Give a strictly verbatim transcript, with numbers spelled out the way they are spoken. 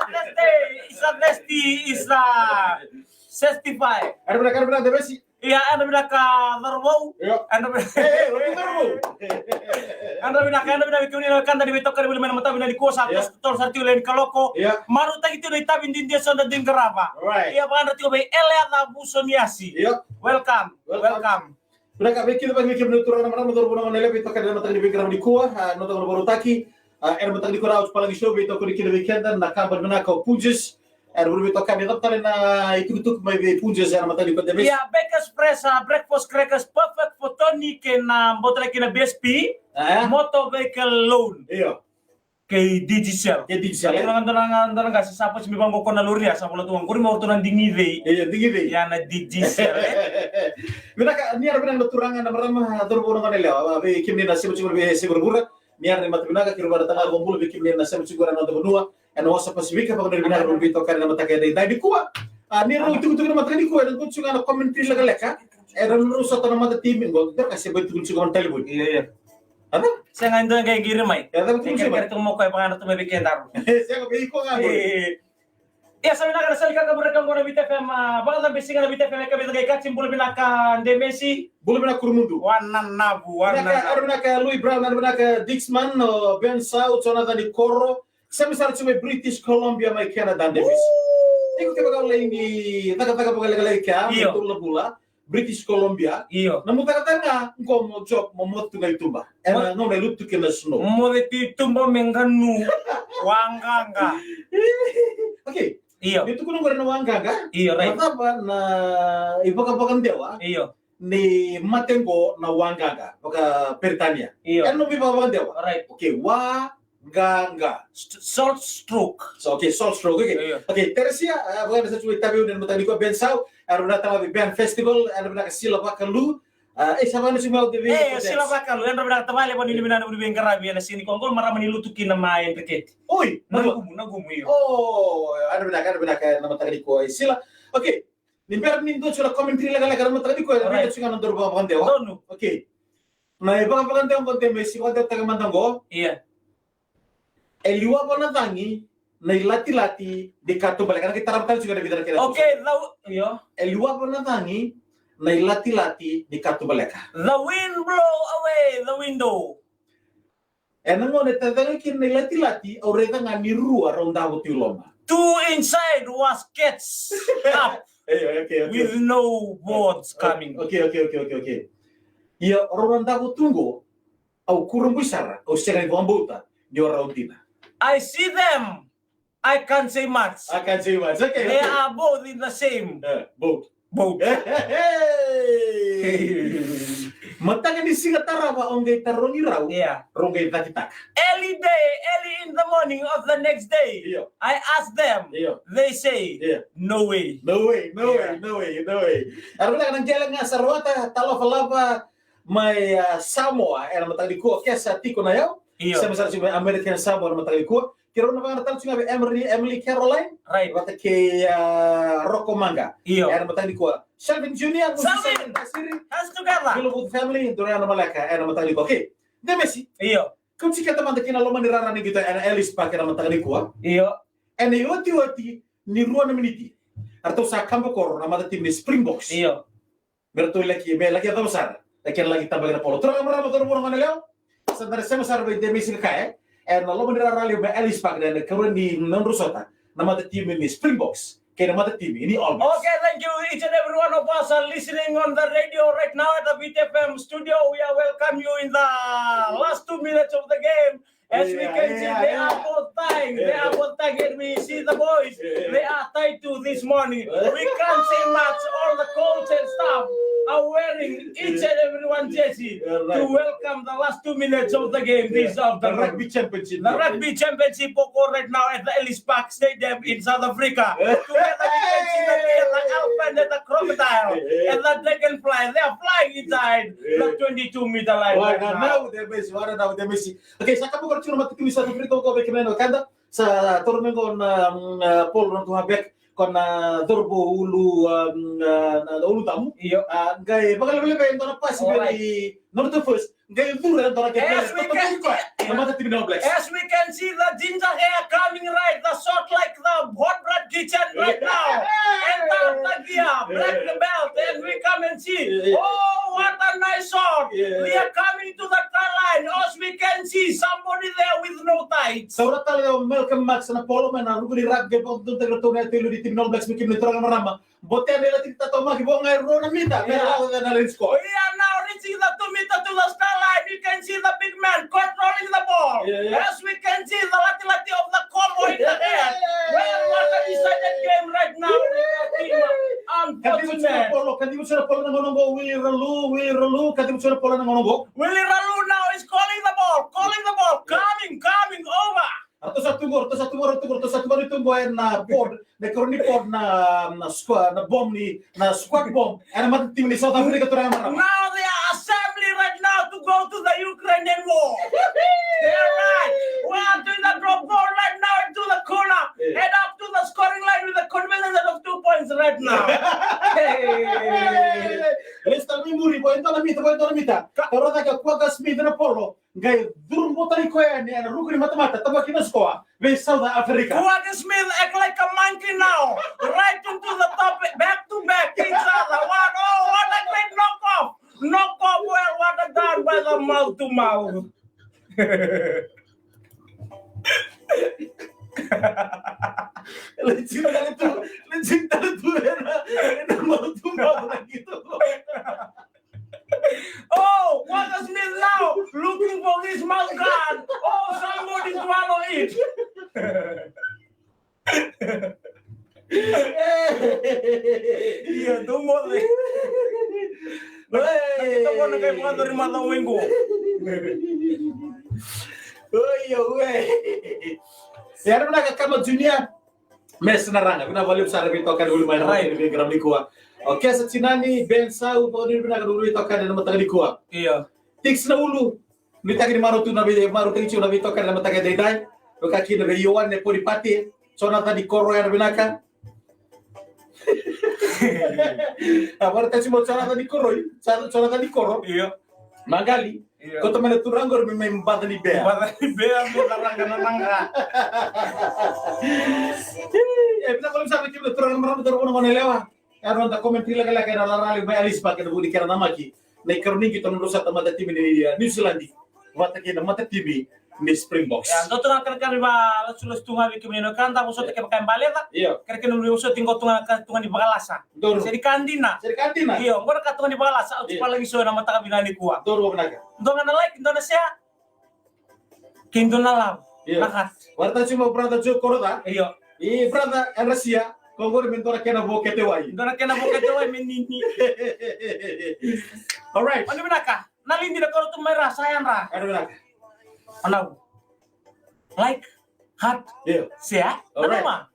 Thursday is a thirsty, is a thirsty fire. Era vinaka, era vinaka, Demesi. Ia, era vinaka cauravou. Io. Era vinaka. Ei, ei, cauravou. Era vinaka, era vinaka vei kemuni na wekada ni veitokoni voli mai na mataka vinaka nikua, sa toso, toso sara tiko na lewe ni kaloko. Io. Marautaki tiko na itavi didi eso da dui qarava. Right. Ia, vakayadrati tiko vei Eleaca Vusoniasi. Io. Welcome. Welcome. Welcome. Vinaka, vei keda vakavinaka vei kemuni na turaga, na marama, cauravou, na goneyalewa, veitokani ena mataka ni veiqaravi nikua, a, noda gauna vakarautaki, a, ena mataka nikua na Ouch Palagi Show, veitokoni kina vei keda na kabani vinaka o Punjas, era vuri veitokani, e cava tale na itukutuku mai vei Punjas ena mataka nikua, Demesi? Ia, Baker's Press, a, breakfast crackers, perfect for Tony, kei na bottle kei na B S P, e? Motor vehicle loan. Io. Kei Digicel. Kei Digicel, e? Dua na, dua na, dua na qase sa pasi mai vaqo ko na lori, a sa vola tu qori mai o ratou na digicei. Io, digicei. Ia na Digicel, e? Vinaka, ni yara vinaka na turaga, na marama, cauravou, na goneyalewa, a, vei kemuni na sema tiko vei se vuravura. Ni yara ni mata vinaka, keirau vakaraitaka vakabula vei kemuni na sema tiko ena noda vanua, ena wasa Pasifika, vakanuinui vinaka na veitokani ena mataka edaidai nikua. A, ni rau itukutuku ena mataka nikua, ena dua tiko ga na commentary lekaleka. Era rau sota na mata timi, qo, dua ka se bai tukuna tiko na talevoni. Io, io. Ada? Sega, e dua qai qiri mai. E, cava tukuna tiko mai? Kere tu mo koya vakayadrati mai vei kedaru. Sega, vei iko ga qori. E. Ia, sa vinaka na sala ni kakaburaka qo na Viti F M, a, vakacabe siga na Viti F M, e kavita qai kati, bula vinaka Demesi. Bula vinaka Kurumudu. Wananavu, vinaka, wananavu. Era vinaka Louis Brown, era vinaka Dixman, o Ben Sau, Jonathan Ikoro. Sema sara tiko mai British Columbia mai Canada, Demesi. Iko kevaka o lai ni cakacaka vakalekaleka, io, mai Toluvula. British Columbia. Io. Na mucaka tale ga, qo mo job, mo moce tu ga i tuba. Ena gauna e lutu kina na snow. Moce tu i tuba me qanu waqaqa. Okay. Io. Ni tukuna qori na waqaqa. Io, right. Na cava na ivakavakadewa? Io. Ni mate qo na waqaqa, vakaperitania. Io. Ena nomu ivakavakadewa. Right. Okay, wa Qaqa. St-, salt stroke. So, okay, salt stroke, okay. Io, io. Okay, Teresia, a, vakayadrati sa tu mai Taveuni ena mataka nikua, Ben Sau, era vinaka tale ga vei Ben Festival, era vinaka Sila Vakalu. A, e, sa vakayadrati sa tu mai Taveuni. E, Sila Vakalu, era vinaka tavale, vakanuinui vinaka na veiqaravi ena siga nikua, qo marama ni lutu kina mai Dreketi. Oi, na gumu, na gumu, io. O, era vinaka, era vinaka ena mataka nikua, e, Sila. Okay, ni bera ni dua tiko na commentary lekaleka ena mataka nikua, era vinaka tiko ga na nodaru vakavakadewa. Donu. Okay. Na ivakavakadewa qo, Demesi, vakadewataka mada qo. Ia. E liwava na cagi na ilatilati ni katubaleka. Ena qai tarava tale tiko na vica na kena. Okay, the w-, io. E liwava na cagi na ilatilati ni katubaleka. The wind blow away the window. Ena gauna e tacaqe kina na ilatilati, au raica ga ni rua rau davo tu i loma. Two inside was catch up. Io, okay, okay. With no boards coming. Okay, okay, okay, okay, okay. Ia, o rau na davo tu qo, au kurabui sara, au sega ni vakabauta ni o rau dina. I see them. I can't say much. I can't say much. Okay, okay. They are both in the same, eh, boat. Boat. Hey! Mataka ni siga tarava au qai tarogi rau. Yeah. Rau qai cakitaka. Early day, early in the morning of the next day, yeah, I ask them. Yeah. They say, yeah, no way. No way, no way, yeah, no way, no way. Era vinaka na qele ga sa rawata, talofa lava mai, ah, Samoa, ena mataka nikua, ke sa tiko na yau. Io. Sema sara tiko mai American Samoa ena mataka nikua. Keirau na vakayadrata tale tiko ga vei Emily, Emily Caroline. Right. Vata kei, ah, Roko Maqa. Io. Ena mataka nikua. Shelvin Junior, Shelvin! Siri. Hands together. Beautiful family, Doriana Maleka, ena mataka nikua. Okay. Demesi. Io. Kau tiko mada kina loma ni rara ni qito ena Ellis Park ena mataka nikua. Io. Ena iotioti ni rua na miniti. Eratou sa kaba koro na matatimi ni Springboks. Io. Me ratou laki, me laki yacova sara na kena laki tabaki na polo. Turaga, marama, cauravou, na goneyalewa. Sa da na sema sara vei Demesi ka kaya, e, ena loma ni rara levu mai Ellis Park, ena ikarua ni nodrau sota na matatimi ni Springboks kei na matatimi ni All Blacks. Okay, thank you. Each and every one of us are listening on the radio right now at the Viti F M studio. We are welcome you in the last two minutes of the game. As we can see, they are both dying. They are both dying. And we see the boys. They are tied to this morning. We can't see much. All the coach and staff are wearing each and every one jersey to welcome the last two minutes of the game. This of the rugby championship. The rugby championship will go right now at the Ellis Park Stadium in South Africa. Together we can see the, the elephant and the crocodile and the dragonfly. They are flying inside the twenty-two meter line right now. Okay, sa kaba koro tiko na matatimi ni South Africa, ko vei kemuni na wekada. Sa toro mai qo na, mm, ah, Paul Rontu Habek, ko na cauravou ulu, ah, mm, ah, na Ulutamu. Io. Ah, qai vakalevaleva e dua na pasi vei North First. Qai curu e dua na kepele. As we can see, na matatimi ni All Blacks. As we can see, the ginger hair coming right, the short like the Max na polo mai na ruku ni rugby, qai vakadodonutaki ratou na yatu i liu ni timi ni All Blacks me kemuni turaga marama. Botea me lati tatomaki, vo ga e rua na mita me lako na line score. We are now reaching the two meter to the star line. You can see the big man controlling the ball. Yeah, yeah. As we can see the latilati of the combo in the air. Well, what a decided game right now. Unfortunate. Ka cici na polo, ka cici na polo na gauna qo, Willie Ralu, Willie Ralu, ka cici na polo na gauna qo. Willie Ralu now is calling the ball, calling the ball, coming, coming over. Ratou sa tu qo, ratou sa tu qo, ratou sa tu qo, ratou sa tu qo ena board, na ikarua ni board na, na squad, na bomb ni, na squad bomb ena matatimi ni South Africa, turaga marama. Now they are assembling right now to go to the Ukrainian war. They are right. We are doing the drop ball right now into the corner. Yeah. Head up to the scoring line with the convenience of two points right now. Hey. Lista mi muri, boy, dona mita, boy, dona mita. Ka- Ora cake o Quagga Smith na polo. Qai curu botani koya yani ena ruku ni matamata, tabaki na sikoa vei South Africa. Quagga Smith act like a monkey now. Right into the top, back to back each other. What, oh, what a great knock off. Knock off well, what a done by the mouth to mouth. Legit tale tu, legit tale tu ena, ena mouth to mouth na kito. Oh, what a smell now! Looking for his mouth guard. Oh, somebody swallow it. Ia, tu moce. Oi. Kita kona kai moce ri maca wengu. Oi, oi. Era vinaka Kama Junior. Mes na raga, vinaka vakalevu sara veitokani voli mai na right. Ni veiqaravi nikua. O Kesa Tinani, Ben Sau, vakanuinui vinaka na vuli veitokani na mataka nikua. Io. Tix na ulu, nuitaki ni marau tu na vei, marautaki tiko na veitokani na mataka edaidai. Vaka kina vei Ioane Ponipati, Jonathan Nikoro, era vinaka. A vara tasi mo Jonathan Nikoro, Jonathan Nikoro. Io. Magali. Io. Koto mai na turaga qori me mai baca ni bea. Baca ni bea, me na raga na naga. E, vinaka vakalevu sara vei kemuni na turaga na marama, turaga na gone yalewa. Era noda commentary lekaleka era rairai mai Alice Park ena vuku ni kena namaki na ikarua ni qito na nodrau sota na matatimi ni, e, New Zealand vata kei na matatimi ni Springboks. Ia, dua tu ga na kerekere vakalasulasulasu tu ga vei kemuni na wekada, vosota kevaka e baleta. Io. Kerekere ni vosoti qo tu ga na ka tu ga ni vakalasa. Donu. Sega ni ka dina. Sega ni ka dina. Io, qo na ka tu ga ni vakalasa, au tiko lagi so ena mataka vinaka nikua. Donu vinaka. Dua ga na like, dua na share. Kei dua na love. Io. Na heart. Warta tiko mai brother Joe Koroca. Io. I brother Rasia, ko qori me dua na kena vokete wai. Dua na kena vokete wai me nini. All right. Oni vinaka. Na lidi na koro tu mai ra, sa yadra. Ena vinaka. Anau. Like, heart, io, share. All right. Nanuma.